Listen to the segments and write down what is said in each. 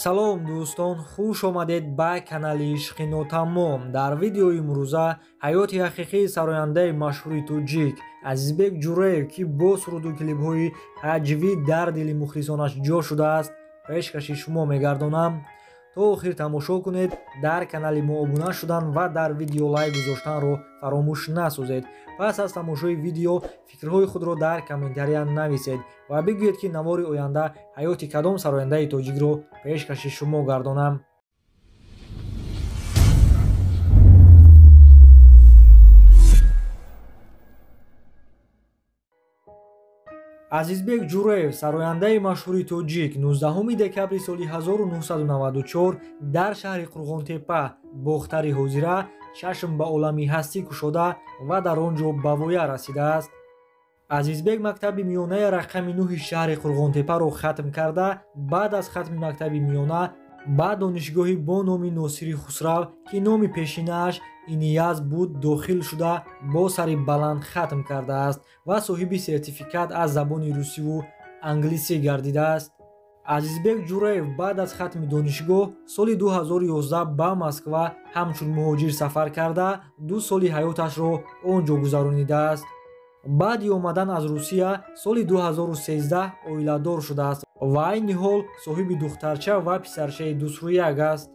Салом дӯстон, хуш омадед ба канали Ишқи Нотамом. Дар видеои имрӯза ҳаёти ҳақиқии сарояндаи машҳури тоҷик Азизбек Ҷураев, ки бо суруду клипҳои ҳаҷвӣ дар дили мухлисонаш ҷо шудааст, пешкаши шумо мегардонам. То охир тамошо кунед, дар канали мо обуна шудан ва дар видео лайк гузоштанро фаромӯш насозед. Пас аз тамошои видео фикрҳои худро дар комментария нависед ва бигӯед, ки навори оянда ҳаёти кадом сарояндаи тоҷикро пешкаши шумо гардонам. Азизбек Ҷураев, сарояндаи машҳури тоҷик, 19 декабри соли 1994 дар шаҳри Қурғонтеппа, Бохтари ҳозира, чашм ба олами ҳастӣ кушода ва дар он ҷо ба воя расидааст. Азизбек мактаби миёнаи рақами 9 шаҳри Қурғонтеппаро хатм карда, баъд аз хатми мактаби миёна ба донишгоҳи бо номи Носири Хусрав, ки номи пешинааш Инияз буд, дохил шуда бо сари баланд хатм кардааст ва соҳиби сертификат аз забони русиву англисӣ гардидааст. Азизбек Ҷураев баъд аз хатми донишгоҳ соли 2011 ба Москва ҳамчун муҳоҷир сафар карда, 2 соли ҳаёташро он ҷо гузаронидааст. Баъди омадан аз Русия соли 2013 оиладор шудааст ва айни ҳол соҳиби духтарча ва писарчаи дусрӯяк аст.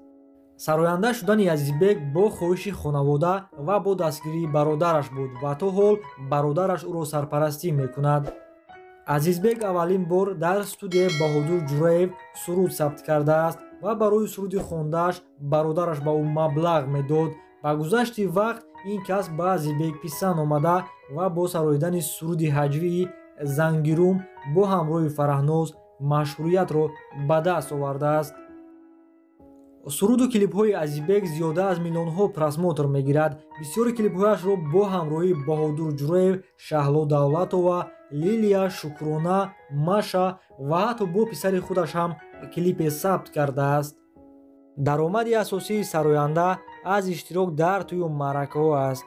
Сароянда шудани Азизбек бо хоҳиши хонавода ва бо дастгирии бародараш буд ва то ҳол бародараш ӯро сарпарастӣ мекунад. Азизбек аввалин бор дар студияи Баҳодур Ҷураев суруд сабт кардааст ва барои суруди хондааш бародараш ба ӯ маблағ медод. Ба гузашти вақт ин кас ба Азизбек писанд омада ва бо сароидани суруди ҳаҷвии Зангирум бо ҳамроҳи Фараҳноз машҳуриятро ба даст овардааст. Суруду клипҳои Азизбек зиёда аз миллионҳо просмотр мегирад. Бисёри клипҳояшро бо ҳамроҳии Баҳодур Ҷураев, Шаҳло Давлатова, Лилия, Шукрона, Маша ва ҳатто бо писари худаш ҳам клипе сабт кардааст. Даромади асосии сароянда аз иштирок дар тӯю маъракаҳо аст.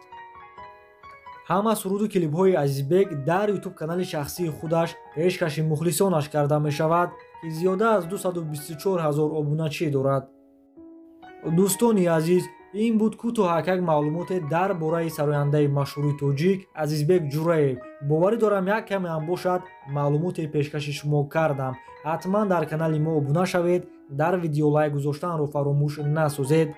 Ҳама суруду клипҳои Азизбек дар ютуб канали шахсии худаш пешкаши мухлисонаш карда мешавад, ки зиёда аз 224 ҳазор обуначӣ дорад. Дӯстони азиз, ин буд кӯтоҳакак маълумоте дар бораи сарояндаи машҳури тоҷик Азизбек Ҷураев. Боварӣ дорам, як каме ҳам бошад маълумоте пешкаши шумо кардам. Ҳатман дар канали мо обуна шавед, дар видео лайк гузоштанро фаромӯш насозед.